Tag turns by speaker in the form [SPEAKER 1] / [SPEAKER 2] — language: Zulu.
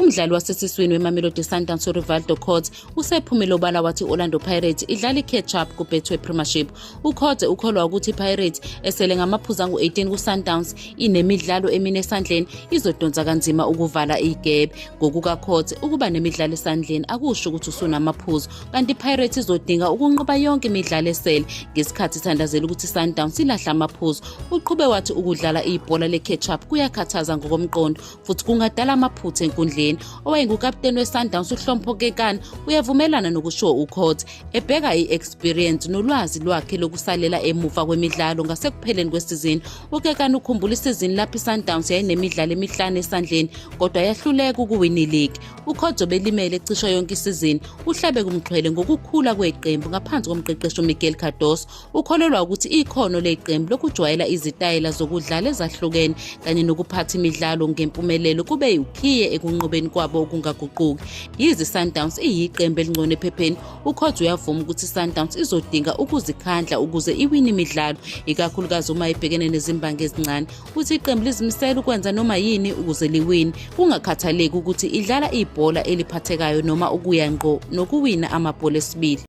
[SPEAKER 1] Umdlali wasesiswini weMamelodi Sundowns uRivaldo Coetzee usephumile obala wathi i-Orlando Pirates idlala i-catch-up kuBetway Premiership. UCoetzee ukholwa ukuthi iPirates esele ngamaphuzu angu-18 kuSundowns inemidlalo emine esandleni izodonsa kanzima ukuvala igebe. NgokukaCoetzee, ukuba nemidlalo esandleni akusho ukuthi usunamaphuzu, kanti iPirates izodinga ukunqoba yonke imidlalo esele ngesikhathi ithandazela ukuthi iSundowns ilahle amaphuzu. Uqhube wathi ukudlala ibhola le-catch-up kuyakhathaza ngokomqondo futhi kungadala amaphutha enkundleni. Owayengukaputeni weSundowns uHlompho Kekana uyavumelana nokushiwo uCoetzee, ebheka i-experience nolwazi lwakhe lokusalela emuva kwemidlalo ngasekupheleni kwesizini. UKekana ukhumbula isizini lapho iSundowns yayinemidlalo emihlanu esandleni kodwa yahluleka ukuwina iligi. UCoetzee obelimele cishe yonke isizini uhlabe kumxhwele ngokukhula kweqembu ngaphansi komqeqeshi uMiguel Cardoso. Ukholelwa ukuthi ikhono leqembu lokujwayela izitayela zokudlala ezahlukene kanye nokuphatha imidlalo ngempumelelo kube ukhiye ekunqobeni kwabo okungaguquki. Yize iSundowns iyiqembu elingcono ephepheni, uCoetzee uyavuma ukuthi iSundowns izodinga ukuzikhandla ukuze iwine imidlalo, ikakhulukazi uma ibhekene nezimbangi ezincane. Uthi iqembu lizimisele ukwenza noma yini ukuze liwine, kungakhathaleki ukuthi idlala ibhola eliphathekayo noma ukuya ngqo nokuwina amabhola esibili.